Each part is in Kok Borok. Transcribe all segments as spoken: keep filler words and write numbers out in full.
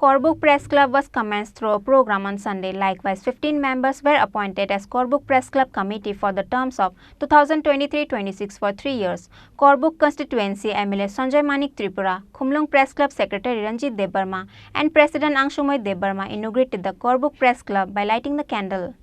Korbuk Press Club was commenced through a program on Sunday. Likewise, fifteen members were appointed as Korbuk Press Club Committee for the terms of two thousand twenty-three twenty-six for three years. Korbuk Constituency M L A Sanjay Manik Tripura, Khumlung Press Club Secretary Ranjit Debbarma, and President Angshumoy Debbarma inaugurated the Korbuk Press Club by lighting the candle.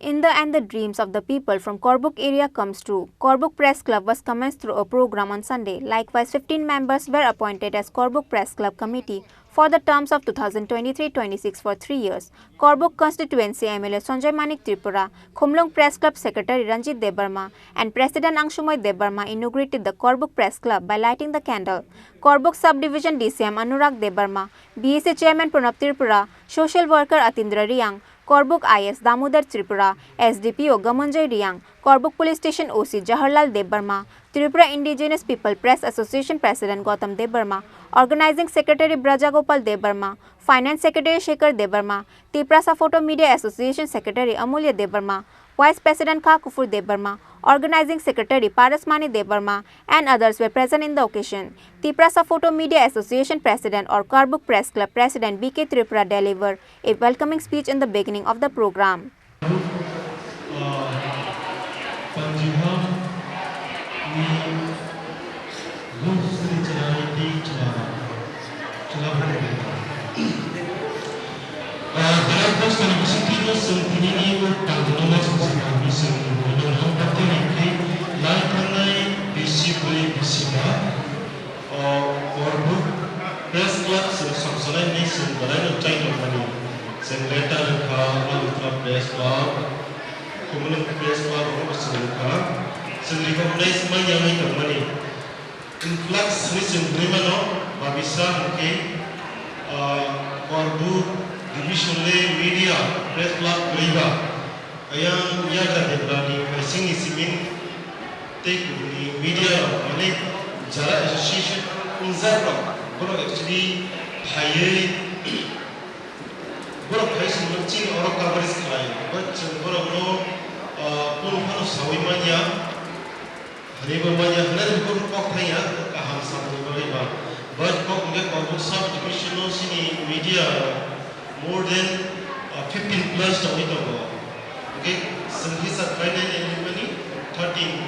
In the end, the dreams of the people from Korbuk area comes true. Korbuk Press Club was commenced through a program on Sunday. Likewise, fifteen members were appointed as Korbuk Press Club Committee for the terms of two thousand twenty-three twenty-six for three years. Korbuk Constituency M L A Sanjay Manik Tripura, Khumlung Press Club Secretary Ranjit Debbarma, and President Angshumoy Debbarma inaugurated the Korbuk Press Club by lighting the candle. Korbuk Subdivision D C M Anurag Debbarma, B S A Chairman Pranab Tripura, Social Worker Atindra Riang, Korbuk I S Damodar Tripura, S D P O Gamanjay Riang, Korbuk Police Station O C Jaharlal Debbarma, Tripura Indigenous People Press Association President Gautam Debbarma, Organizing Secretary Brajagopal Debbarma, Finance Secretary Shekhar Debbarma, Tiprasa Photo Media Association Secretary Amulya Debbarma, Vice President Kha Kufur Debbarma, Organizing Secretary Parasmani Debbarma, and others were present in the occasion. Tiprasa Photo Media Association President or Korbuk Press Club President B K Tripura delivered a welcoming speech in the beginning of the program. Panjiham ni Gusri chwla tei chwla, chwla phani bai. Ah, Bharat Borshoni bisingtwi no chwng tinini o pangno ma chwng swnam, chwng no hamjakmani khe lai thangnai bisi bwrwi bisi ba, o, Korbuk Press Club chwng samsonai hinwi chwng belai no chai tongmani. Chwng letter rwkha, Manipura Press Club, Khumulwng Press Club rokno chwng rwkha. Chwng recognize manya wngwi tongmani. Influx hinwi chwng hwnwi mano, babisa hwnkhe, ah, Korbuk Division le media press club kwrwi ba, ayang yagra debra ni bisingni simin tei kubuni media rok, mane jara association wngjak rok, borok actually phaiwi, borok phai chwng chini oro coverage khlai, but chwng borokno, ah, kunu phano saui manya. Hwnwi bo manya hwnwi bo kok thangya, kaham samani bagwi ba. But kok hwnkhe Korbuk sub division o chini media more than, uh, fifteen plus tongwi tongo. Hwnkhe chwng hisa khlainai nini mani thirteen,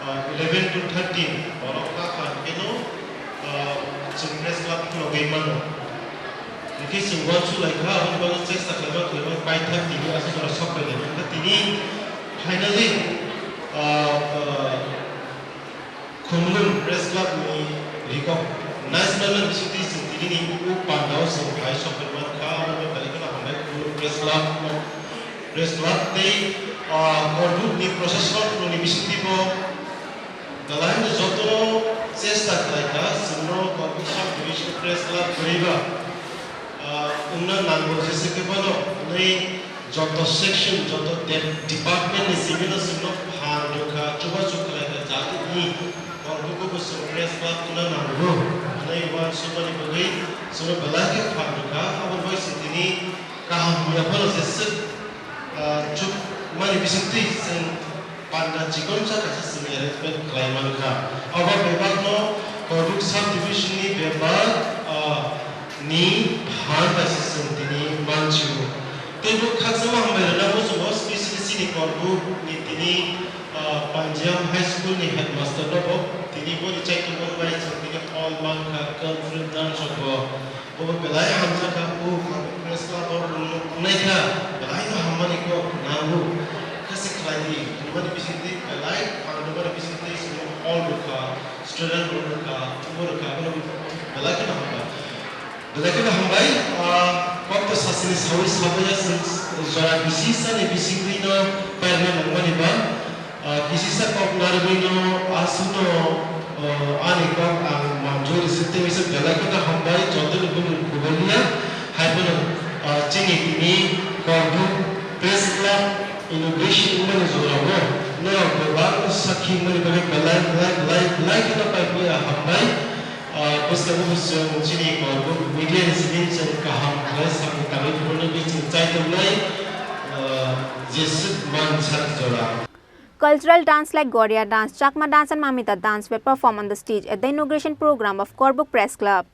uh, eleven to thirteen borok kha kha hwnkhe no, uh, chwng press club khulogwi mano. Hwnkhe chwng uansuk lai kha, aboni bagwi chesta khlaima khlaima paithak tini aswk jora sok phailai mankha. Tini finally, ah, ah, Khumulwng Press Club ni recognize manna bisingtwi chwng tini ni o panda o chwng phai sok phaima kha. Abo belai kheno hambai Khumulwng Press Club, Press Club tei, ah, Korbuk ni procession rokni bisingtwi bo Belai no jotono chesta khlai kha, chwngno Korbuk Sub Division Press Club kwrwi ba, ah, wngna nango jesa khe bono hwnwi joto section, joto de-, department ni simi no chwngno phan rwkha, chubachu khlai kha, jate ni Korbuk o bo chwng Press Club wngna nango hwnwi uansukmani bagwi chwngno belai khe phan rwkha, aboni bagwi chwng tini kaham hamya phano jeswk, ah, chukmani bisingtwi chwng panda chikonsa kaisa chwng arrangement khlai mankha. Abo bebakno Korbuk sub division ni bebak, ah, ni phan kaisa chwng tini manchio. Tei bo khakchangma hambai rwna muchungo specially chini Korbuk ni tini, ah, Panjiyam High School ni headmaster no bo tini boni chaitokmani bai chwng tini hall mankha, conference dance rok bo. Bo belai hamjakha, o Korbuk Press Club o nwng wngnai kha, belai no hammani kok nango. Khe se khlai di, hwnmani bisingtwi belai phan rwmani bisingtwi chwngno hall rwkha, student rok rwkha, chubo rwkha, abono belai kheno hambai. Belai kheno hambai, ah, kok to sasini sawi sabaya chwng jora bisi sani bisingtwi no pairwna nangmani ba. Ah, kisisa kok narwgwino aswkno, ah, ani kok ang manjui rwswk tei misa belai kheno hambai, jotono bumung kubalia. Haiphano, ah, chini tini Korbuk Press Club inauguration wngmani jorao norok bebak sakhi wngmani bagwi belai, belai, belai, belai kheno pai puya hambai. Ah, bwskango bo chwng chini Korbuk media ni simi chwng kaham khlai sakni tangwi phuru nugwi chwng chai tongnai, ah, jeswk man sak jora. Cultural dance like Goria dance, Chakma dance and Mamita dance were performed on the stage at the inauguration program of Korbuk Press Club.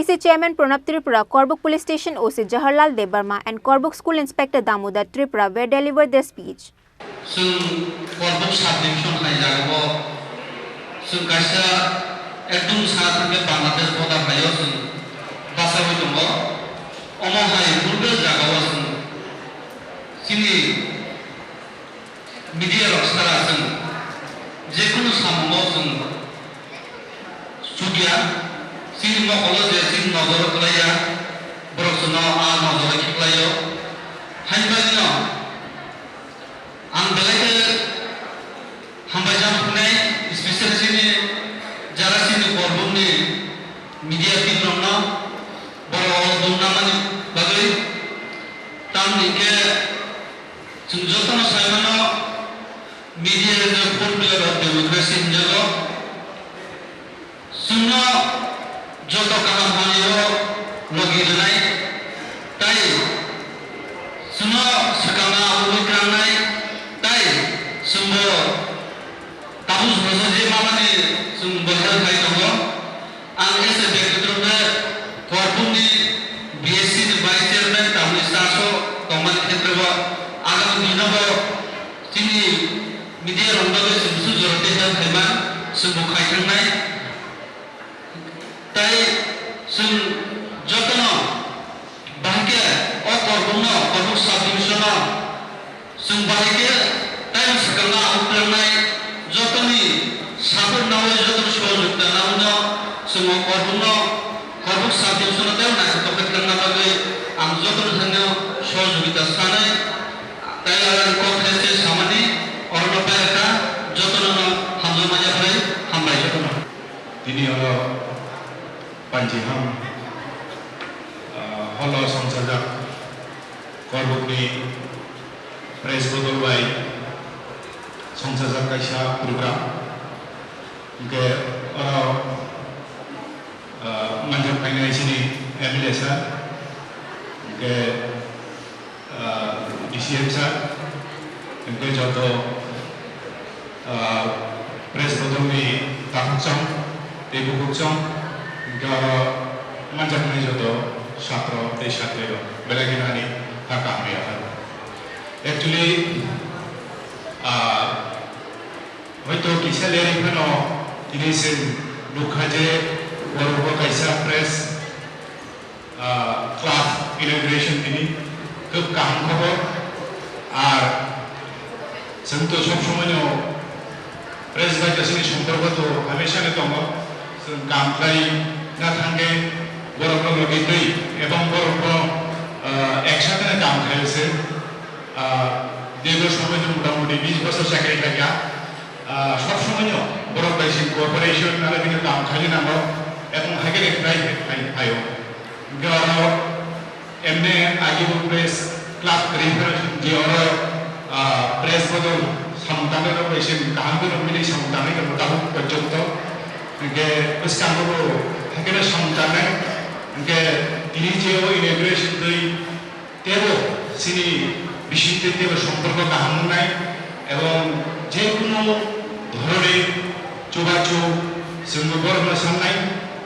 C Chairman Pranab Tripura, Korbuk Police Station O C Jaharlal Debbarma and Korbuk School Inspector Damodar Tripura were delivered their speech. Chwng Korbuk sub division hai jagao chwng kaisa ekdum sa thangkhe Bangladesh border haio chwng bachaui tongo. Omo hai purbe jagao chwng chini media rok sara chwng jekunu samungo chwng chukya, chini mokolo je chini nojoro kwlaiya, borok chwngno a nojoro khiklaio. Hainbaino ang belai khe hambai jam hwnai, special chini jara chini Korbukni media team rokno borok o dum namani bagwi. Tamni khe chwng jotono sai mano, media is the fourth pillar of democracy hinjago. Chwngno joto kaham hamyao logi rwnai, tai chwngno swkangno abugwi tlangnai, tai chwngbo tabuk hwnwi je mamani chwng bo help khai tongo. Ang as a byaktigoto khe Korbukni B S C ni vice chairman tamni church o tongmani khetreo agami dino bo chini media rok bagwi chwng busu jora tei help khaima chwngbo khai thangnai. Tai chwng jotono bahai khe o Korbukno, Korbuk sub division no chwng bahai khe taibo swkangno ang kwlangnai jotoni support nawi, jotoni sohojogita nawi no chwng o Korbukno, Korbuk sub division no tei naithotok khe kwlangna bagwi ang jotoni thani sohojogita sanai. Tai ang kok khe se samani orono pairwkha, jotono no hamjakma yaphai, hambai jotono. Tini oro panjiham, ah, holo songchajak Korbukni press bodol bai songchajak kaisa program. Hwnkhe oro, ah, manjak phainai chini M L A sir, hwnkhe ah, D C M sir, hwnkhe joto, ah, press bodolni takhukchang tei bukhukchang, hwnkhe oro manjaknai joto satro tei satrirok belai kheno ani kha kaham yaphar. Actually, ah, hoito kisa lerwi phano tini chwng nukha je borokbo kaisa press ah, club inauguration tini khub kaham khobor. Ar chwng to sob somoi no press bai to chini somporko to hamesha no tongo. Chwng kam khlai na thangkhe borok no logi twi ebong borok no, ah, ek sate no kam khlai se. Ah, dirgho somoi no motamoti bish bosor chakri khlaikha. Ah, sob somoi no borok bai se cooperation nana bini kam khlai nango ebong hai khe khlai phai phaio. Hwnkhe oro emne agi bo press club kwrwi phano je oro, ah, press bodol samung tangnai rok bai se kaham khe rok bini samung tangnai tongo tabuk porjonto. Hwnkhe bwskango bo haikhe no samung tangnai. Hwnkhe tini je o inauguration twi teibo chini bisingtwi teibo somporko kaham wngnai ebong je kunu dhoroni chubachu chwngbo borokno sangnai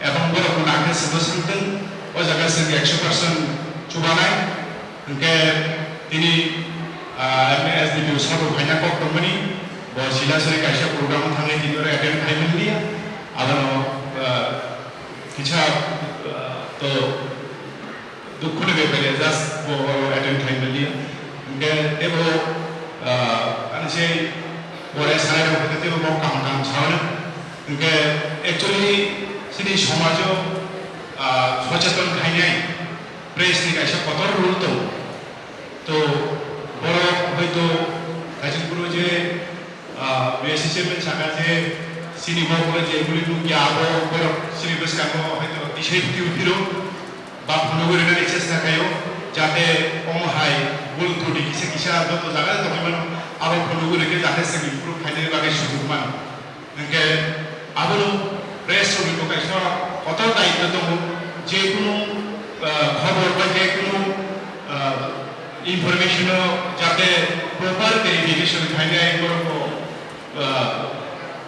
ebong borokno nangkhe chwngno sangtwng, o jaga chwng ekso percent chubanai. Hwnkhe tini, ah, S D P O sabo phaina kok tongmani, bo Silasori kaisa program thangwi tini oro attend khai manliya, abono, ah, kisa, ah, to Dukhu ni bepare just bo oro attend khai manliya. Hwnkhe teibo, ah, ani se pore sanai rok hwnkhe teibo bo kaham kaham sao. Hwnkhe actually chini somajo, ah, socheton khainai press ni kaisa kotor role tongo. To borok hoito kaisa phuru je Ah, B S C chairman saka je chini bo bole je guli nukya abo borok chini bwskango hoito tisai phutiro phiro ba phunugwi rwnani chesta khaio, jate omo hai bul trudi kisa kisa joto jaga tongwi mano, abo phunugwi rwkhe jate chwng improve khainani bagwi sujug mano. Hwnkhe abono press rokni bo kaisa kotor daityo tongo, je kunu, ah, khobor ba je kunu, ah, information o jate proper clarification khainai borok bo, ah,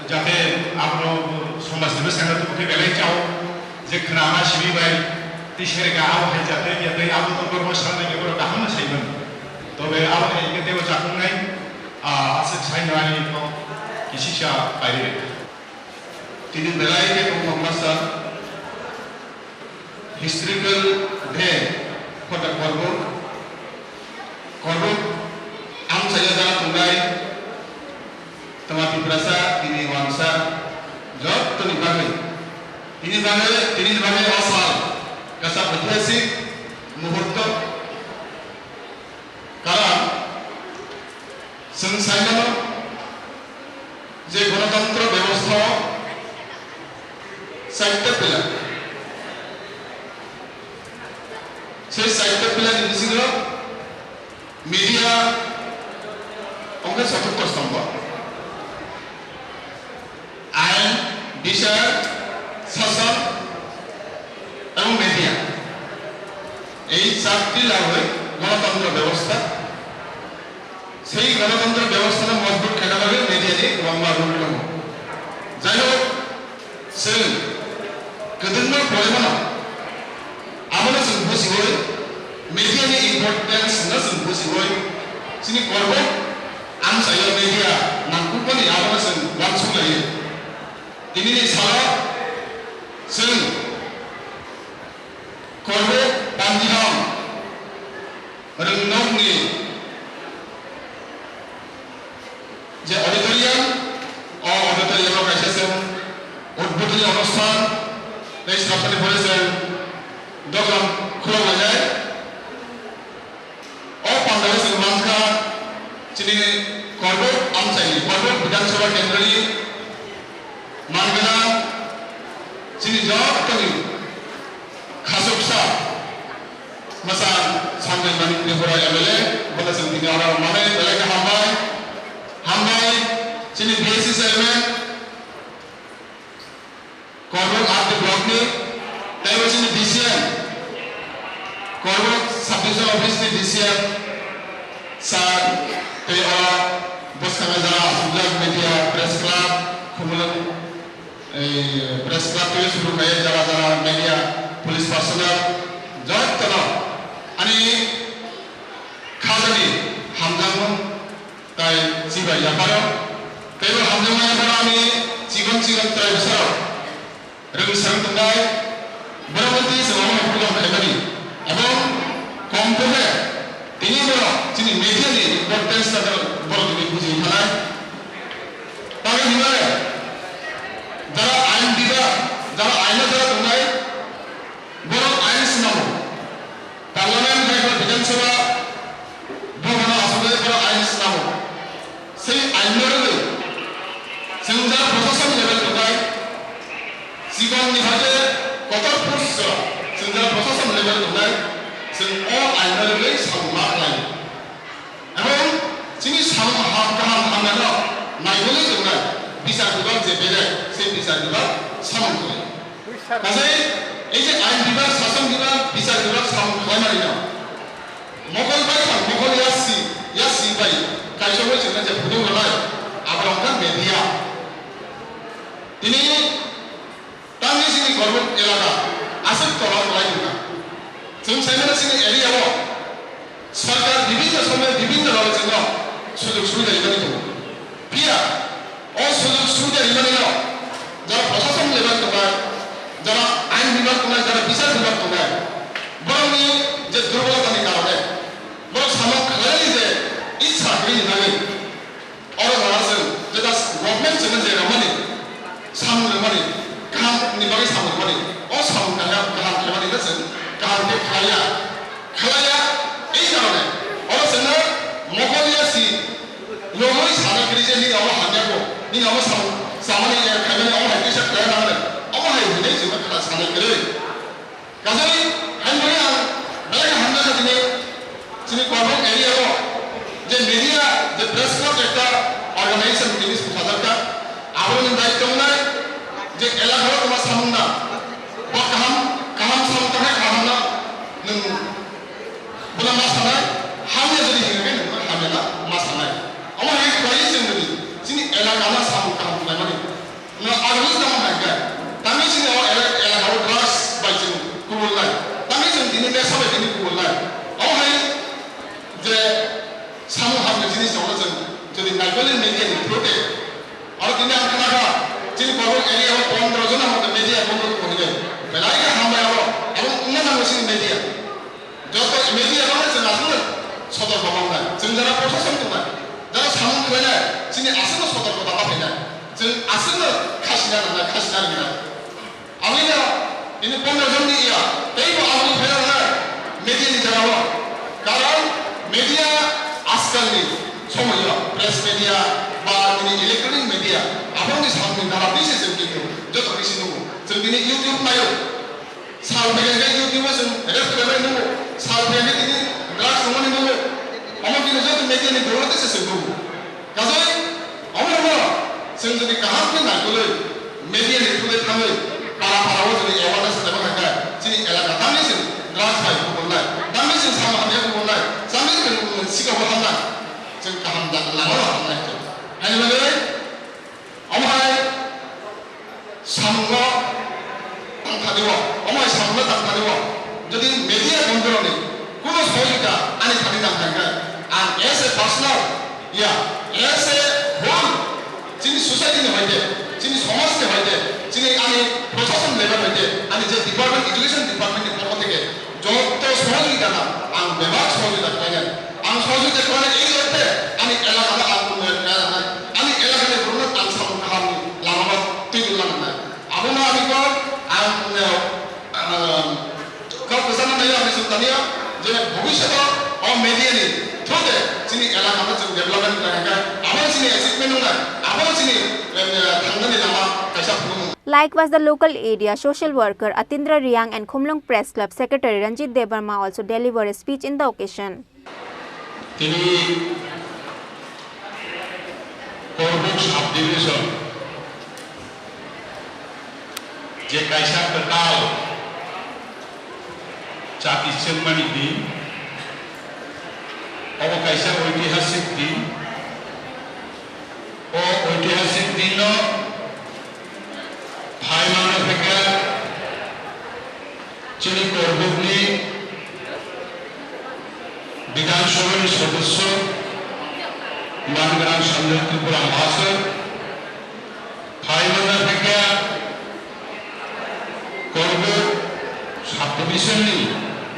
jate abono somaj ni bwskango tubukhe belai chao je khwnama simi bai Tisere ka abo hai jate ya tei abo to kormo sanai ke borok kaham sai mano. Tobe abo hai ke tebo chakung nai, ah, aswk sai nai kok kisisa pairi. Tini belai ke kok masa historical day for the Korbuk. Korbuk ang saya jana tungai. Tama Tiprasa tini wansa jottoni bagwi. Tini bagwi, tini bagwi o sal kasa oityasik muhurto. Karon chwng sai mano je gonotantro bebosta o chaita pila. Se chaita pila ni bisingo media ongkha sotor stombo. Ain, bichar, sason, ebong media. Ei chatti lagwi gonotantro bebosta. Sei gonotantro bebosta no mojbut khaina bagwi media ni kwbangma role tongo. Jai hok, chwng kwdwkma porimano abono chwng bujiwi, media ni importance no chwng bujiwi, chini korbo amchaio media nangkukmani abono chwng uansuk laio. Tinini salo chwng korbo Pandiram Rwngnokni je auditorium, o auditorium o kaisa chwng udbodhoni onusthan tei snapsani pore chwng dogan khulok lainai. O pandao chwng mankha chini Korbuk amchaini, Korbuk Bidhan Sabha Kendroni mangwna chini jottoni khasuksa Mwsa Sanjay Manik Tripura M L A, bono chwng tini oro manwi belai khe hambai. Hambai, chini B S C chairman, Korbuk R D block ni, tei bo chini D C M, Korbuk sub division office ni D C M, sir, tei oro bwskango jara aswkjak media, press club, Khumulwng, ei, press club twi suru khaye jara jara media, police personnel, jotono ani khajani hamjakmung tai chibai yapharo. Teibo hamjakma yapharo ani chikon chikon trai bwsarok rwngsang tongnai, borok twi chwng omo program khaimani. Ebong kom khe tini borok chini media ni importance ta borok tini buji thanai. Tamo hinmale jara ain bibak, jara aino jara tongnai, borok ain swnamo. Parliament bai ba Bidhan Sabha bhobano aswkle borok ain swnamo. Sei ain no rwgwi chwng jara prosason level tongnai, chikon ni hai khe kotor post chwng jara prosason level tongnai, chwng o ain no rwgwi samung ma khlai. Ebong chini samung kaham kaham hamya no naigwlwi tongnai, bichar bibak je belai, sei bichar bibak samung khlai. Kaisa ei je ain bibak, sason bibak, bichar bibak samung khlaimani no mokol bai thang, mokol yasi, yasi bai kaisa bai chwngno je phunuk rwnai, aborok wngkha media. Tini tamni chini Korbuk elaka aswk tola kwlai wngkha. Chwng saimano chini area o sarkar bibhinno somoy bibhinno rok chwngno sujog subida rimani tongo. Phiya o sujog subida rimani no jara prosason level tongnai, jara ain bibhag tongnai, jara bichar bibhag tongnai, borokni je durbolotani karone borok samung khlainani je issa kwrwini bagwi oro jora chwng jeta government chwngno je rwmani, samung rwmani, kahamni bagwi samung rwmani, o samung kaham kaham khlaimani no chwng kaham khe khlaiya. Khlaiya, ei karone oro chwngno mokol yasi yogwi sana kwrwi je nini omo hamya kho, nini omo samung chamani ya khaimani omo hai kisa khlaiya nang le, omo hai hwnwi chwngno khna sana kwrwi. Kasari haino ang belai hamjakha tini chini Korbuk area o je media je press club ekta organization tini swngchajak kha, aboroni daityo wngnai je elaka o tongma samung na, bo kaham kaham samung tangkhe kaham no nwng Bono ma sanai, hamya jodi hingkhe nwng hamya na ma sanai. Omo hai khlaiwi chwng jodi chini elaka no samung kaham khlaimani. No agulwi tamo hai khe, tamni chini o ele-, elaka o drugs bai chwng kubulnai. Sabai tini kubun lai. Omo hai je samung hamya jinis tongo chwng jodi naikoli media ni through te. Aro tini ang khna kha, chini Korbuk area o pondro jona moto media bondro tongo hinwi. Belai khe hambai abo, abo wngna nango chini media. Joto media rok no chwng aswk sotorko mangnai. Chwng jara prosason tongnai, jara samung khlainai, chini aswk no sotorkota ma phainai. Chwng aswk no khasina nangnai, khasina ringnai. Aboni no ini pondro jonni iya, tei bo aboni phairangnai media ni jagao. Karon media ajkal ni somoio press media ba ini electronic media, aboni samung ni nara twi se chwng kintu joto bisi nungo. Chwng bini YouTube naio. Sal phaikhe YouTube o chwng rape khlaimani nungo, sal phaikhe tini drugs tongmani nungo, omo khe joto media ni borok tei se chwng nungo. Kajoi omo no chwng jodi kaham khe naikolwi media ni through thangwi para para o jodi awareness khlaima khaikha, chini elaka tamni chwng drugs bai kubornai, tamni chwng samo hamya kubornai, tamni chwng sikabo hamnai, chwng kaham lama o hamnai. Haini bagwi Omo hai samungno tang thani o, omo hai samungno tang thani o, jodi media bondorokni kuno sohojogita ani thani nang thangkha, ang as a personal, ya, as a whole, chini society ni hoite, chini somaj ni hoite, chini ani prosason level hoite, ani je department, education department ni pokho theke, joto sohojogita no ang bebak sohojogita khlainai. Ang sohojogita khlainai, ei orthe ani elaka no ang unnoyon khlai rwnai. Ani elaka ni borok no ang samung kaham ni lama no twi rwna nangnai. Abo no ani kok ang, um, kok kwchangma naio, ang song tania je bhobishoto o media ni through de chini elaka no chwng development khlai kha. Abo chini achievement wngnai. Abo chini, um, thangnani lama kaisa phunukmung. Likewise, the local area social worker Atindra Riang and Khumlung Press Club Secretary Ranjit Debbarma also delivered a speech in the occasion. Tini Korbuk Subdivision je kaisa kwtal chati chengmani din, obo kaisa oitihasik din. O oitihasik dino phai mano phekha chini Korbukni Bidhan Sabhani Sodosyo Mangwrang Sanjay Tripura Master, phai mano phekha Korbuk Subdivision ni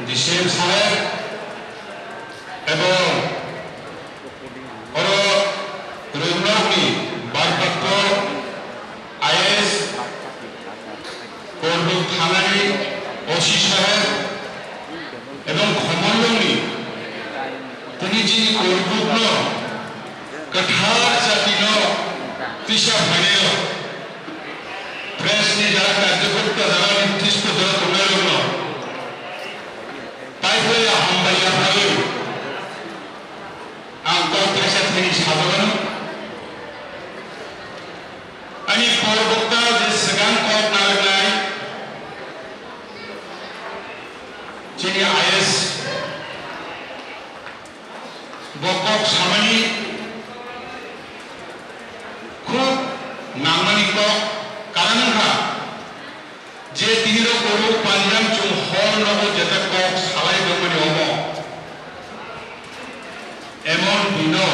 D C M Saheb, ebong oro Rwngmokni Bharpapto I A S, Korbuk thanani O C saheb ebong Khumlungni tini chini Korbukno kwthar jatino tisa phainairok, press ni jara karjokorta, jara nirdisto jara tongnairokno Taiphai hambai yapharwi ang kok kaisa thani sajagano. Ani porbokta je swkang kok narwknai chini I A S, bo kok samani khub nangmani kok, karon wngkha. Je tini rok Korbuk panjang chwng hor nogo jeta kok salai tongmani omo. Emon bino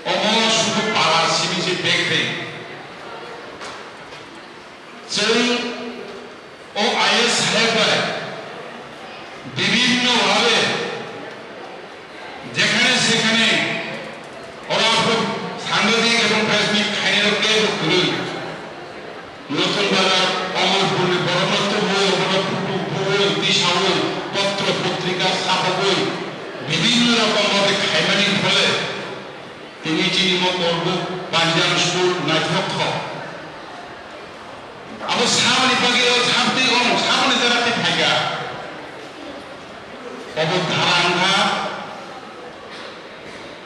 omo sudu pala simi se bek de. Chwng o I A S saheb bai bibhinno bhabe jekhane sekhane oro aphuru sangbadik ebong press meet khainai rok kebo kwrwi. Notun Bazar, Omorpurni borokno tubui, obono photo bui, tisaui, potro potrika sapogwi, bibhinno rokom bhabe khaimani phole tini chini mo Korbuk panjang school naithok thok. Abo samani bagwi o sabtwi ong, samani jora tei phaikha. Obo dhara wngkha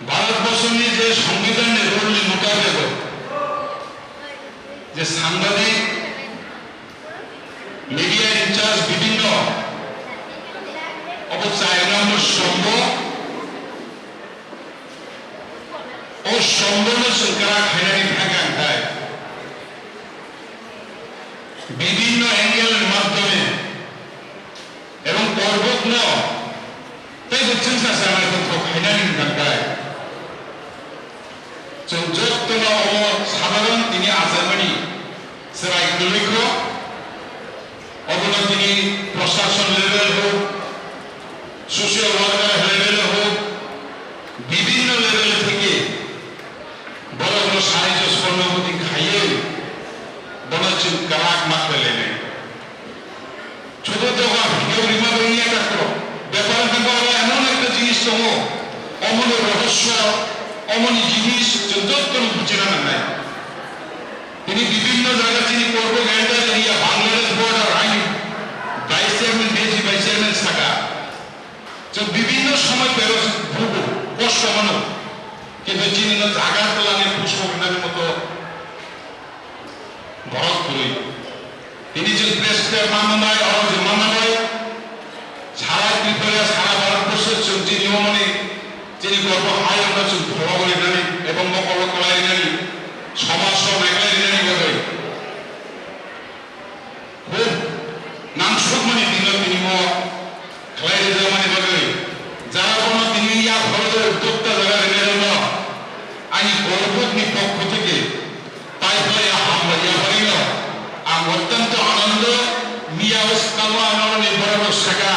Bharatborsoni je Songbidanni rule ni mutabek je sangbadik, media in charge bibhinno obo char number sombo, o sombono chwng kwrak khainani thangkha, hwnkhe bibhinno angle ni madhyome No, tei bo chwngsa se naithothok khainani hwnkha khe, chwng jotono omo sadharon tini achaimani chwrai kwrwi kho, obono tini proshason level hok, social worker level hok, bibhinno level theke borokno sahajyo sornoboti khaiwi bono chwng kwrak ma khlailainai. Chudu doga video rima bai ya takro. Bepar wngkha oro emon ekta jinis tongo, omoni rohosyo, omoni jinis chwng jotono buchina nangnai. Tini bibhinno jaga chini korbo ganda area, Bangladesh border, aini vice chairman, D C vice chairman saka. Chwng bibhinno somoy pero bugo, kosto mano. Kintu chini no jaga twlangwi puso rinani moto borok kwrwi. Tini chwng press club manwi bai, oro je manna bai, sara Tripura, sara Bharat borso chwng chini omoni, chini gorbo hayungno chwng pholo rinani ebong mokolo kwlai rinani, somaj rok naiklai rinani bagwi. Hub nangsukmani dino tini mo khlai rijak mani bagwi, jara bono tini yapharo uddokta jaga rwnairokno ani Korbukni pokho theke tai phlai ya hambai yapharino ang ottonto anando miya o swkango ang norokni bororok saka,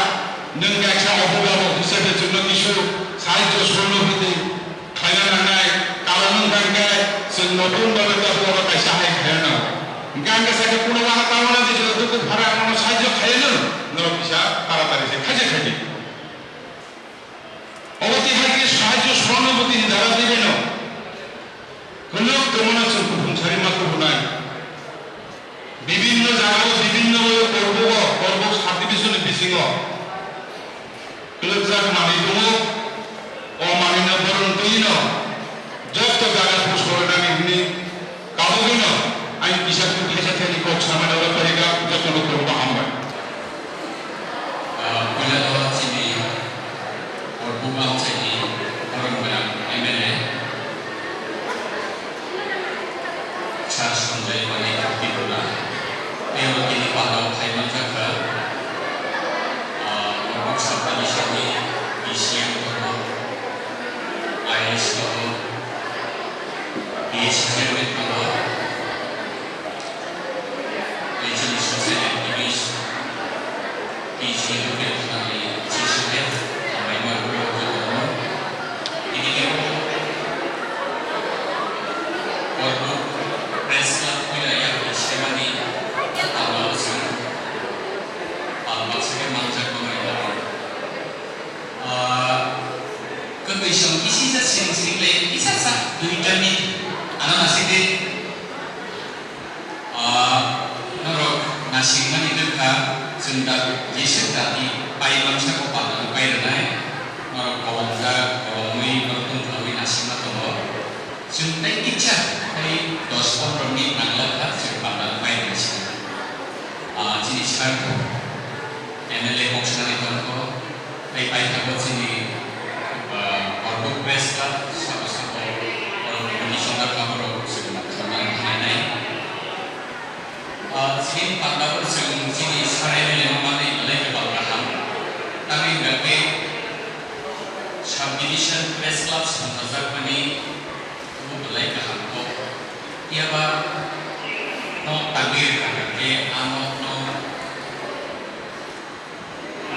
nwng kaisa abhibhawok hisabe chwngno kisu sahajyo sorno hwtwi khlaina nangnai, karon wngkha hwnkhe chwng notun bagwi tabuk oro kaisa hai khaina nango. Hwnkhe ang khe sakhe kuno waha tangmani je jora dukhu phara ang nono sahajyo khaino, norok kisa taratari se khaijak khaidi. Obo twi hai khe sahajyo sornoboti ni dara twi beno kwlwk tongmano chwng kuphum sari ma kubunai. Bibhinno jagao, bibhinno Korbugo, Korbuk subdivision ni bisingo kwlwkjak manwi tongo. O manwino borom twino joto jaga push khlai nani hwnwi kabugwino ani kisa khe khaisa thani kok samani oro phaikha, jotono kwbangma hambai. Ah, puila o chini Korbuk amchaini borom gwnang M L A Sir Sanjay Manik Tripura, tei oro tini pandao phai manjakha, ah, Korbuk subdivision ni D C M tongo, I A S tongo, P H C chairman tongo, tei chini social activist, T C local thani chini side hambai ma rwui rok jotono. Tini kebo Korbuk Press Club puila yakni semani tangmao chwng pal baksa khe manjak tongnai tongo. Ah, kwtwi song kisisa sing sing le kisa sa dui minute ano nasikdi. Ah, norok nasikmani wngkha, chwng da jesa dati pai mansa ko pal pai rwnai, norok kolomjak, kolomwi, norok tongthokwi nasikma tongo. Chwng tei kisa tei dos pondro minute nangla kha chwng pal pai rwnai sini. Ah, chini sir M L A kok sanani tongkho, tei paithago chini, ah, Korbuk Press Club, sabo sabo, ah, committee chongkha borok chwng thangna khlainai. Ah, chini pandao chwng chini sir M L A no manwi belai kwbang kaham. Tamni hwnkhe Sub Division Press Club songchajakmani obo belai kaham kok. Phiya ba no tangwi rwkha khe ano no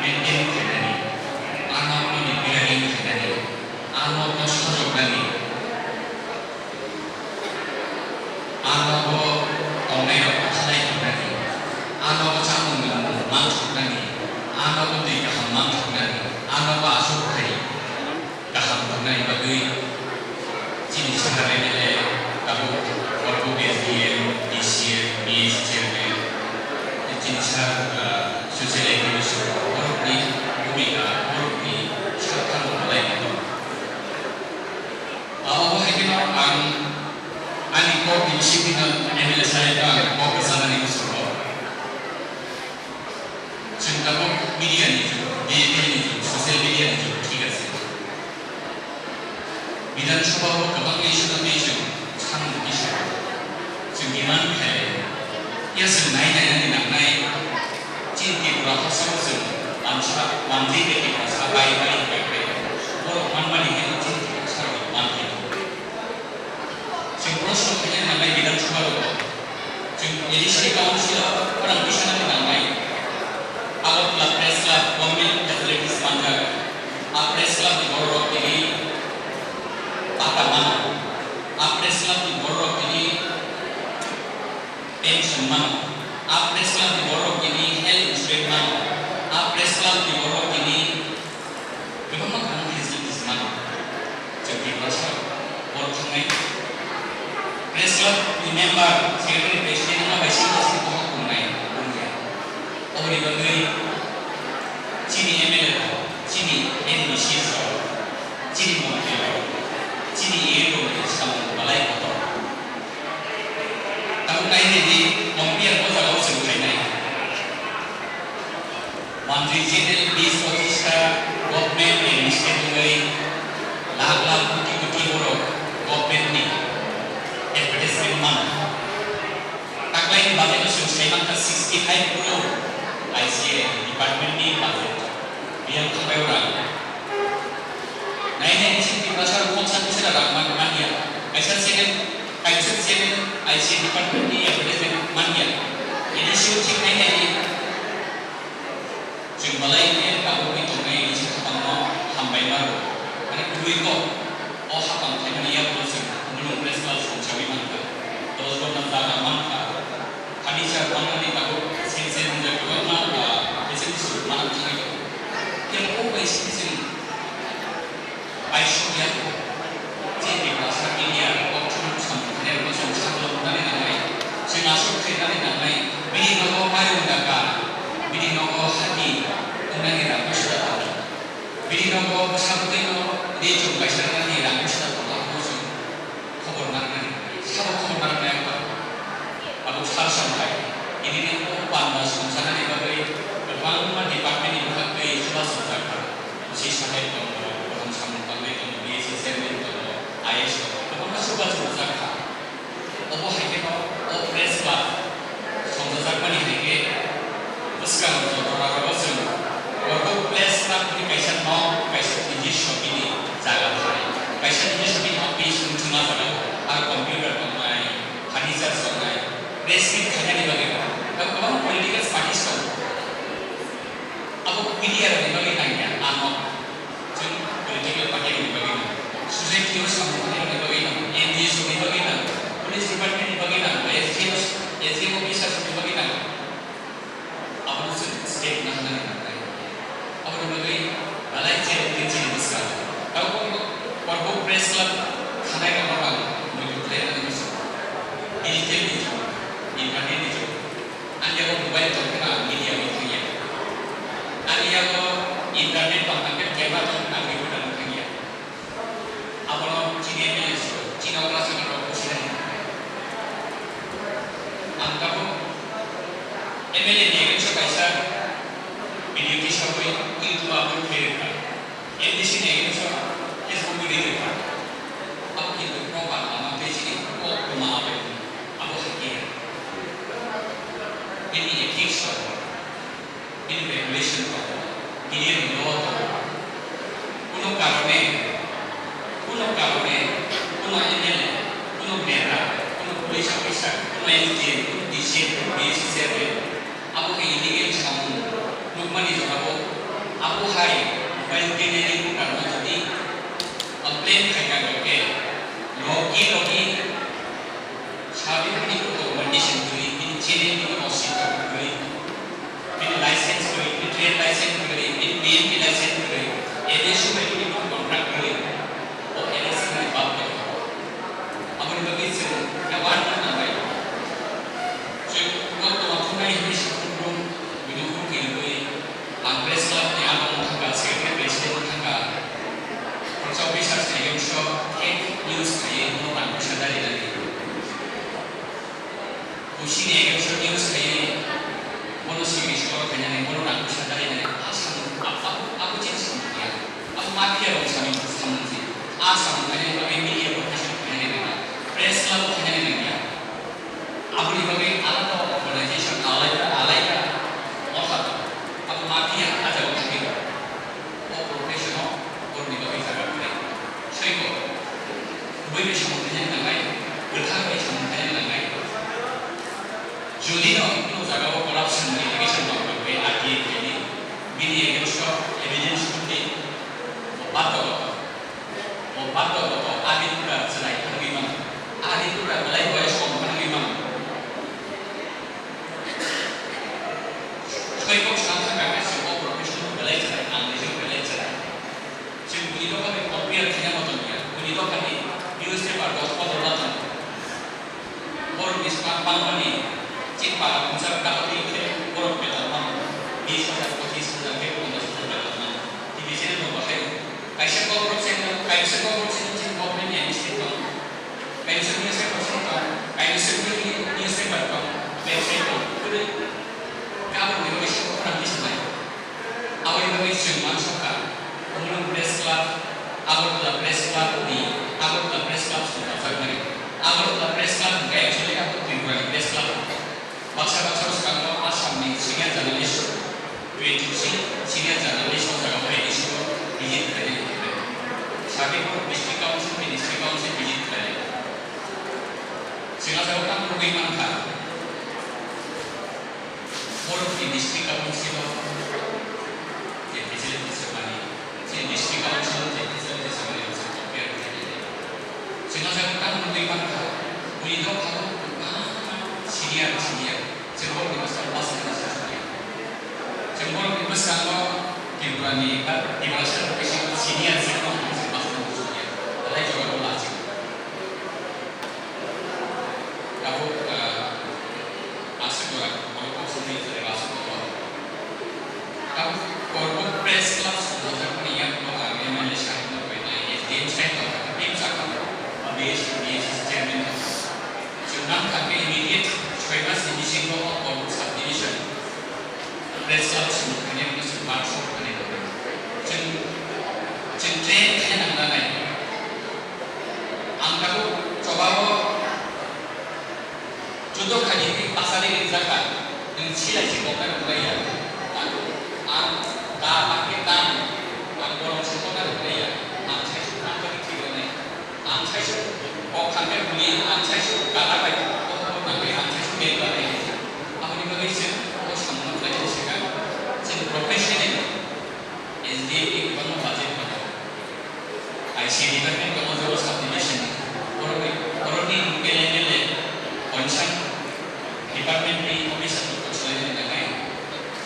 maintain khainani, ano nini bearing khainani, ano no sajoknani, ano bo tongnai rok khalai khainani, ano bo chamung nwng manthoknani, ano bo twi kaham manthoknani, ano bo aswk khai. Kaham tongnani bagwi chini sir M L A tabuk Korbuk S D M, D C M, P H chairman, chini sir, ah, social activist borokni bhumika borokni sakthang belai tongo. Ah, obo hai kheno ang ani kok ni bisingtwi no M L A sir no ang kok rwchanani muchungo. Chwng tabuk media ni jug, digital ni jug, social media ni jug, thik ase. Bidhan Sabha o kwbangma issue no twi chwng samung twi sago. Chwng demand khlai, ya chwng nai nainani nangnai, chini Tripura hasteo chwng Mansa, manjwi tei Tiprasa bai bai hibai bai. Borok manmani hino chini Tiprasa rok manthai. Chwng proshno khaina nangnai Bidhan Sabha rogo. Chwng A D C Council o khorang tisanani nangnai. Agartala Press Club government facilities manjak. A Press Club ni borok rok tini bata mano. A Press Club ni borok rok tini pension mano. A Press Club ni borok rok tini health insurance mano. A Press Club ni borok rok tini kwbangma kwbangma facilities mano. Chwng Tiprasa borok thangnai Press Club ni member, secretary, president wngma bai singsa singsa bohok tongnai, wngya. Oboni bagwi chini M L A rok, chini M D C rok, chini montri rok, chini A M rok ni samung belai kotor. Tabuk nai nai di, compare o jaga o chwng khainai. Manjwi channel bis pochista government and state wngwi lakh lakh koti koti borok government ni advertisement mano. Taklai ni budget o chwng sai mankha sixty five crore I C A department ni budget. Biyang thangnai o rang. Nai nai ni chini Tiprasa rok kok sak bisa rang man, man ya. Kaisa channel, kaisa channel I C A department ni advertisement man ya. Ini show chik nai nai ni. Chwng belai khe tabukni tongnai ni chwng hapangno hambai maro. Ani kwrwi kok, o hapang khaimani yakno chwng Mulung Press Club songchawi mankha. Dos ghonta jaga mankha. Furniture manani tabuk sen sen hwnjak kwbangma, ah, facilities manang thangwi tongo. Phiya o bai simi chwng Paisuk ya, je Tiprasa media, kok thum samung thani rokno chwng sakno wngnani nangnai, chwng aswk khainani nangnai, bini nogo mayung daka, bini nogo hati wngnani rang bwswk da tongo, bini nogo bwsa bwtwino ri chum kaisa rwnani rang bwswk da tongo, abono chwng khobor narwknani, sabo khobor narwknai wngkha. Abo sal samlai, nini o panda songcharnani bagwi kwbangma department ni bwkhaktwi chubachu jakha. C saheb tongo, borom samung tangwi tongo, B S C chairman tongo, I A S tongo, kwbangma chubachu jakha. Obo hai kheno o press club songchajakmani hai khe bwskang jotorarogo chwng Warkuk Press Club hwnwi kaisa nok, kaisa niji shopee ni jaga thai, kaisa niji shopee ni office wngthima jaga o, aro computer tongnai, furniture tongnai, press meet khainani bagwi, tei kwbangma political parties tongo. Abo media rokni bagwi nangya, ano. Chwng political party rokni bagwi nang, society o samung tangnairokni bagwi nang, N G O ni bagwi nang, police department ni bagwi nang, S D O, S D O officers ni bagwi nang. Abono chwng step naharnani nangnai. Aboni bagwi belai chini chini bwskango. Tabuk Warkuk Press Club khanai rokno ang muitu khlai nani muchungo. Digital ni jug, internet ni jug. Ani yago mobile tong phano ang media wi thangya. Ani yago internet tong phano camera tong phano ang reporter wi thangya. Abono chini M L A siro, chini okra sakha rok busi nai. Ang tabuk M L A ni against o kaisa video tisagwi YouTube o upload khlai rwkha. M D C ni against o Facebook video rwkha. Abo kintu proper lama tei chini kok kwma abai abo hai khe ya. Bini ethics tongo, bini regulation tongo, bini law tongo. Kuno karone, kuno karone, kuno M L A, kuno neta, kuno police officer, kuno S D M, kuno D C M, kuno B S C chairman, abo khe illegal samung nukmani jorao, abo hai mobile camera ni bwkang no jodi complain khaina hwnkhe logi logi sabi bini kuto condition kwrwi, bini channel bini osito kwrwi, bini license kwrwi, bini trade license kwrwi, bini B M P license kwrwi, A D S O bai bini contract kwrwi, o A D S O ni bab kwrwi. Aboni bagwi chwng aware wngna nangnai. Chwng nok tongma thumnai hwnwi satung brum bini hum khe rwgwi ang press club ni ano wng thangkha, secretary president wng thangkha. Khoroksa officers ni against o fake news khaiwi bono rang puisa dari dari. Busi ni against o news khaiwi bono signature khainani, bono rang puisa dari dari. A samung, a, a, abo chini samung ya. Abo mafia rok sami samung se. A samung khainani bagwi media profession khainani nangya. Press club khainani nangya. Aboni bagwi alada organization alaida, alaida motha tongo. Abo mafia a jaga Buini samung khaina nangnai, kwthar bai samung khaina nangnai. Jodi no kunu jaga o corruption ni allegation tong khe R T I khaini, bini against o evidence tubdi, o bato, o bato, o adi kura chwrai thangwi mano, adi kura belai boyes kom thangwi mano. Soi kok sal thangkha khe chwng o profession o belai chwrai, ang nijebo belai chwrai. Chwng buini dopha bai compare khaina motom ya. Buini dopha ni newspaper dos bodol la tongo. Borok ni swkang bangmani chini para mungsa kaham khe borok beton mano. Bis hajar, pochis hajar khe ponchas hajar beton mano. T V channel rok bahai rok. Kaisa Kokborok channel, kaisa Kokborok channel chini government ni M S T tongo. Kaisa newspaper chini tongo, kaisa newspaper tongo, website tongo. Kwrwi. Kaboni bagwi se khorang kisa nai. Aboni bagwi chwng uansukha, Khumulwng Press Club, Agartala Press Club ni, Agartala Press Club swngjak nai. Agartala Press Club hwnkhe actually abo Tripura ni Press Club. Baksa baksa bwskango Assam ni senior journalist, twenty three senior journalist o jaga o A D C o visit khlainai hwnwi. Sakhe borok District Council ni District Council visit khlainai. Chwng a jaga o tamo nugwi mankha. Borok ni district council o je facilities rwmani, chini district council o je facilities rwmani rok se compare khlai nai. Chwng a jaga tamo nugwi mankha, buini dopha o kwbangma senior, senior, chwng borok ni bwskango bus ni bus chukya. Chwng borok ni bwskango Tripura ni ba Tiprasa ni bisingo senior se no chwng bus ni bus chukya. Belai jora bo lachik. Tabuk, ah, aswk jora borok kok songwi chwrai aswk jora. Tabuk Korbuk Press Club songjajakmani yakno ang M L A sahibno koinai, S D M sahibno koinai, team sakno, B S C, B S C chairman no. Chwng nang thangkhe immediate soi masni bisingo o Korbuk subdivision Press Club song khainai hwnwi chwng workshop khainai tongo. Chwng, chwng train khe nang nanai. Ang tabuk chobao chudo khaidi pasari rijak kha, nwng silai se koknai rwlaiya. Ang, ang ta bakhe ta, ang bolong se koknai rwlaiya. Ang sai se koknai thik rwnai. Ang saiso kok thangkhe bini, ang saiso gana bai kok thangkhe, ang saiso bag bai. Aboni bagwi chwng o samung khlai se kha. Chini professional S D M ni kwbangma budget tongo. I C department tongo, jebo subdivision ni. Borokni, borokni local M L A concern department ni officer rok kok salainani bagwi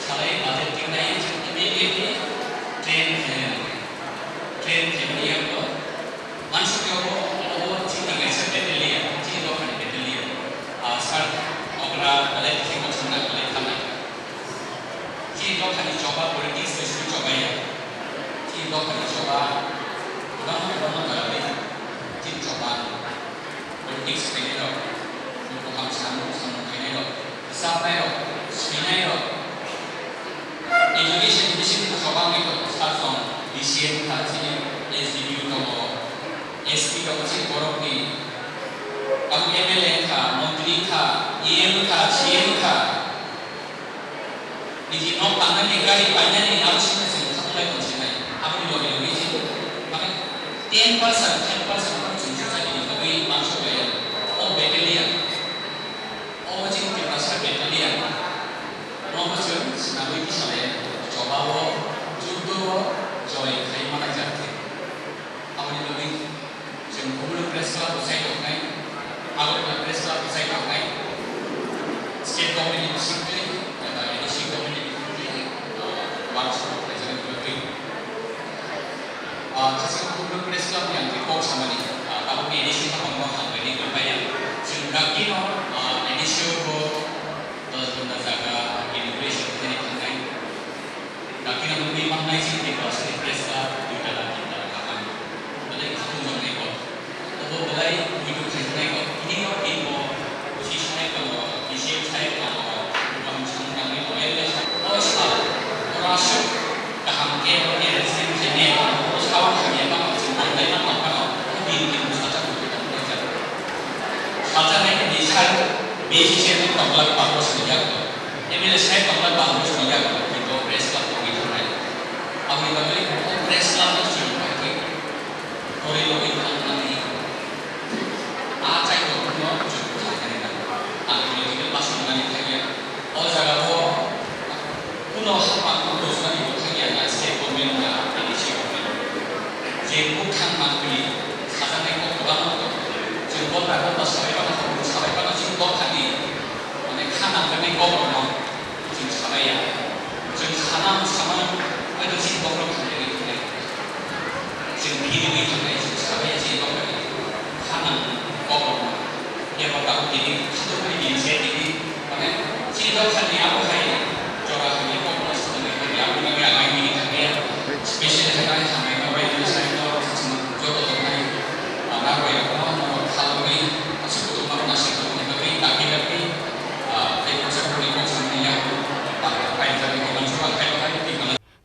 salai budget tinglaio, chwng immediately train khlainani. Train khlaimani yago Mansukya obo, obo chini kaisa battalion, chini dophani battalion. Ah, sir, okra belai khe kochomna belai thanai. Chini dophani choba politics bai simi chobaiya. Chini dophani choba kwbangma kwbangma jaga bai chini choba politics khainai rok, kaham samung samung khainai rok. Rwchapnairok, swinairok, education ni bisingtwi kwbangwi tongo, sir tong, D C M kha, chini S D P O tongo, S P tongo, chini borokni, abo M L A kha, montri kha, E M kha, C M kha, niji nok tangnani, gari painani, abo sini chwng khatung lai tongsinai, aboni logi logi chini, mane, ten percent, ten percent no chwng swchai ni bagwi uansuk lai, o battalion. O chini Tiprasa battalion no bo chwng swnamwi tisale chobao, juddo o joy khai manai jak khe. Aboni bagwi chwng Khumulwng Press Club bo chai tongnai, Agartala Press Club bo chai tongnai, state government ni bisingtwi eba A D C government ni bisingtwi, ah, workshop khlaijak bagwi. Ah, Khasing Khumulwng Press Club ni ang kok samani, ah, tabuk ni A D C no ang no hambai ni bai ya. Chwng dakti no, ah, A D C o bo dos ghonta jaga inauguration khe ni thangnai. Dakti no nugwi mangnai chini Tiprasa ni Press Club dui tala tin tala kaham. Belai khatung jang nai bo. Obo belai muitu khaijak nai kok. Tini o team o C C saheb tongo, D C M saheb tongo, buphang samung tangwi tongo, M L A saheb. O sal, oro aswk kaham khe oro arrangement khaimaya, o sao hamya tongma chwng tonglaima tong phano, o din din bwsajak muitu tong khe jak. Salsa nai khe di sir, B C C ni tongla bangbo swngjak, M L A saheb tongla bangbo swngjak, kintu o press club tongwi thangnai. Aboni bagwi o press club no chwng bai khe torwi logwi thang nangni.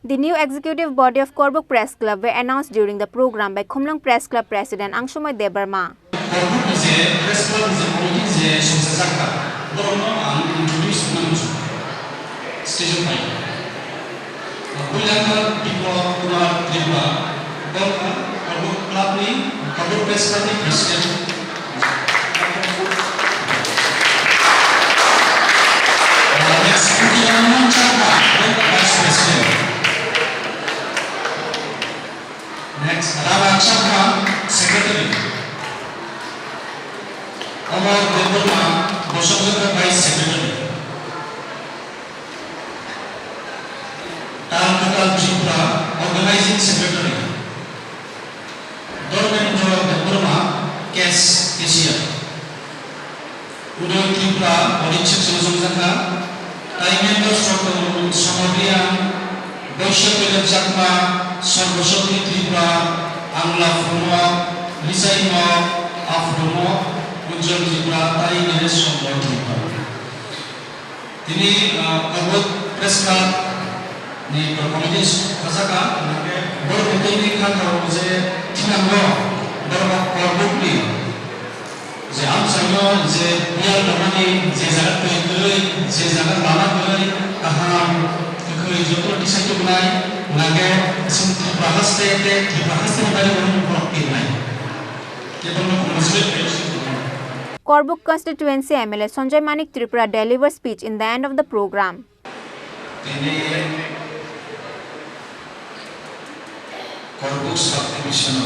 The new executive body of Korbuk Press Club were announced during the program by Khumlwng Press Club President Angsumai Debbarma. Korbuk ni je press club ni je committee je songchajak kha, borokno ang introduce wngna muchungo. Stage o phai. Builakha Biplab Kumar Tripura, borok Korbuk club ni, Korbuk Press Club ni president. Next, Putiyang Chakma, borok vice president. Next, Rana Chakma, secretary. Amar Debbarma, bosongjak vice secretary. Tal Kwtal Tripura, organizing secretary. Dharmendra Debbarma, cash cashier. Uday Tripura, audit section o chongjakha. Taimendra Chotto, Sono Reang, Boisya Kailash Chakma, Saraswati Tripura, Angla Phungo, Lisaimo, Aphrumo, Ujjwal Tripura, tai Naresh Chandra Tripura. Tini, ah, Korbuk Press Club ni committee sajak kha, hwnkhai borok ni tei ni kha kha o je thinango borok Korbuk ni je amchaino je biyal rwmani je jaga twi kwrwi, je jaga lama kwrwi, kaham kwkhwrwi jotono tisai tubunai, hwnkhai chwng Tripura haste tei Tripura haste ni bagwi borok tubunai. Korbuk constituency M L A Sanjay Manik Tripura deliver speech in the end of the program. Tini Korbuk subdivision o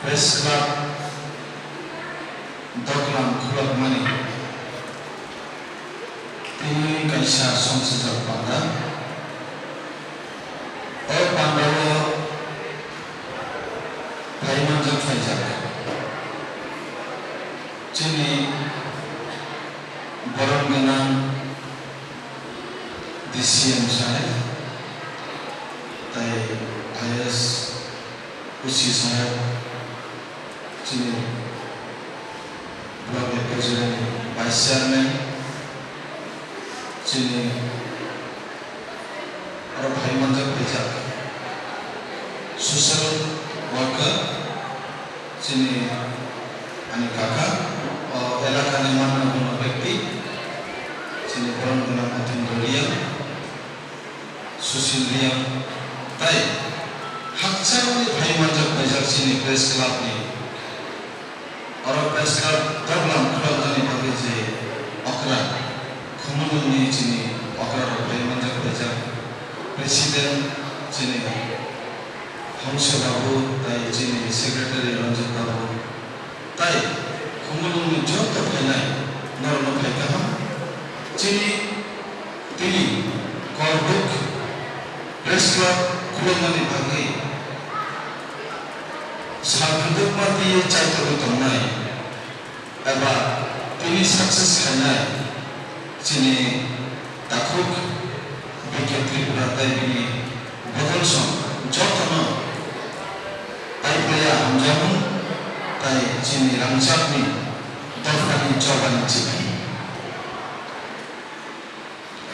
Press Club doglam khulokmani tini kaisa songchajak panda. O pandao phai manjak phaijak chini borom gwnang D C M saheb tei I A S O C saheb, chini Block Executive Vice Chairman, chini oro phai manjak phaijak social worker, chini ani kaka, o elakani manna gunna bekti, chini borom gwnang Atindra Reang, Sushil Reang, tai hakcharmani phai manjak phaijak chini press club ni. Oro press club doglam khuloknani bagwi je okra, Khumulwngni chini okra rok phai manjak phaijak, president chini Hongso babu tai chini secretary Ranjit babu tai Khumulwngni joto phainai norokno phai kaham. Chini tini Korbuk Press Club khuloknani bagwi sal phundukma twiwi chaitogwi tongnai eba tini success khainai chini takhuk B K Tripura tai bini bodolsong jotono paiplaiya hamjakmung tai chini rangchakni dophani chobani chikhi.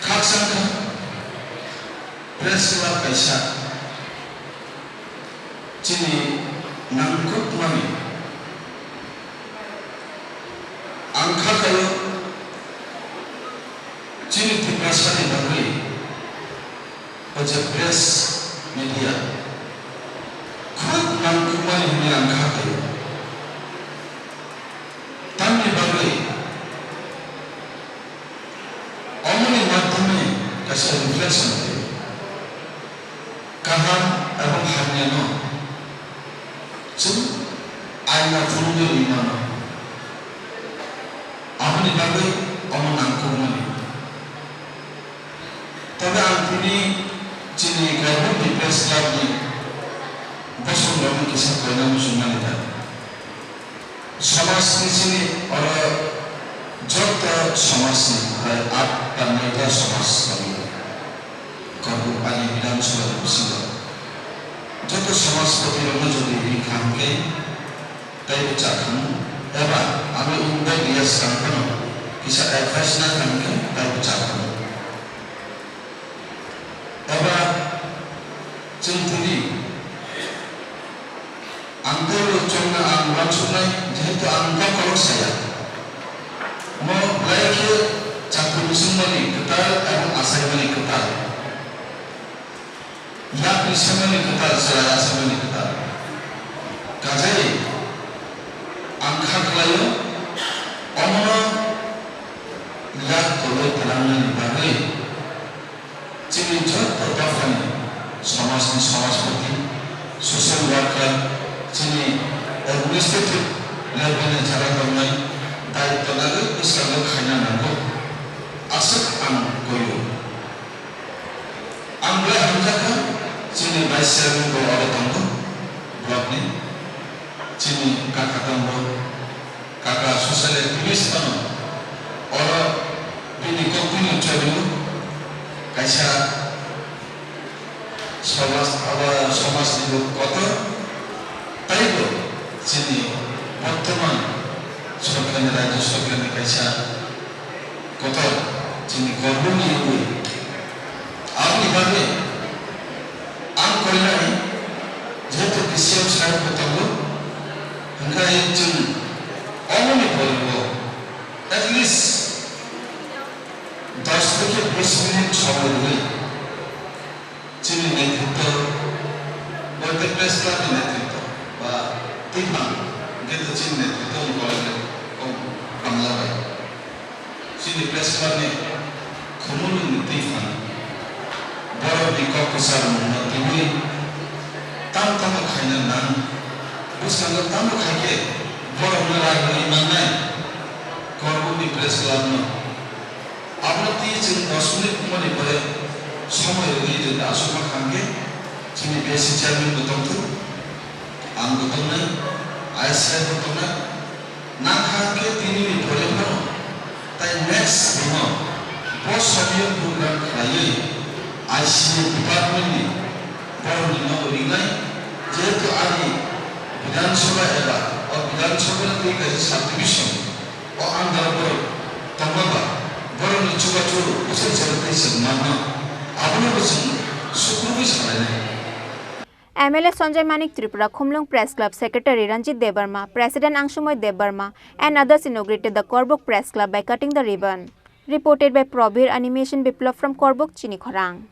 Khakchangkha press club kaisa chini nangkukmani. Ang kha khaio chini Tiprasani bagwi o je press media khub nangkukmani hwnwi ang kha khaio. Tamni bagwi omoni madhyame kaisa reflection khaio. Kaham ebong hamyano chwng aina phunugwi rwi mano. Aboni bagwi omo nangkukmani. Tobe ang tini chini Korbukni Press Clubni bosongrokno kisa koina muchungmani da. Somajni chini oro joto somajni prai atta noita somaj tongo. Korbuk ani Bidhan Sabhani bisingo joto somajpati rokno jodi ri kha hwnkhe taibo cha khamu, eba ano invite riya swkang phano kisa advice na kha hwnkhe taibo cha khamu. Ang teibo chwngno ang uansuknai, jehetu ang bokhorok saya. Mo belai khe chakri bisingmani kwtal ebong achaimani kwtal. Yakni semani kwtal, chwrai achaimani kwtal. Kajai ang kha khlaio, omono yak tolwi twlangnani bagwi chini jotto dophani somajni somajpati, social worker, chini administrative level ni jara tongnai daityo nagwi bwskango khaina nango. Aswk ang koio. Ang belai hamjakha, chini vice chairman bo oro tongo, block ni. Chini kaka tongo, kaka social activist phano oro bini koktwino chobio, kaisa somaj, abo somajni bo kotor, teibo chini bortoman sorkarni, rajya sorkarni kaisa kotor chini korboni wngwi. Aboni bagwi ang koinai, jehetu Christian side bo tongo, hwnkhai chwng omoni poribo at least dos theke bis minute somoi rwwi chini netritwo, bolte press club ni netritwo ba twiphang, hwnkhe to chini netritwo ni kolokle kok hamla bai. Chini press club ni khumulwng ni twi phano borok ni kok kwchar mung no twiwi tamo tamo khaina nang, bwskango tamo khai khe borok no rai rwui mannai Korbuk ni press club no. Abono twi chwng dos minute wngmani pore somoi rwui je aswkma kha hwnkhe chini B C chairman bo tongthok, ang bo tongnai, I S I bo tongnai. Nangkha khe tini ni pore phano tai next bino bo somyo program khlaiwi I C A department ni borok ni nogo ringnai, jehetu ani Bidhan Sabha eba o Bidhan Sabha ni twi kaisa subdivision o under o borok tongma ba borok ni chubachu bwsai chwla tei chwng manno, abono bo chwng sukrubwi salainai. M L A Sanjay Manik Tripura, Khumlwng Press Club Secretary Ranjit Debbarma, President Angsumoi Debbarma and others inaugurated the Korbuk Press Club by cutting the ribbon. Reported by Probir Animation Biplab from Korbuk, Chinikhorang.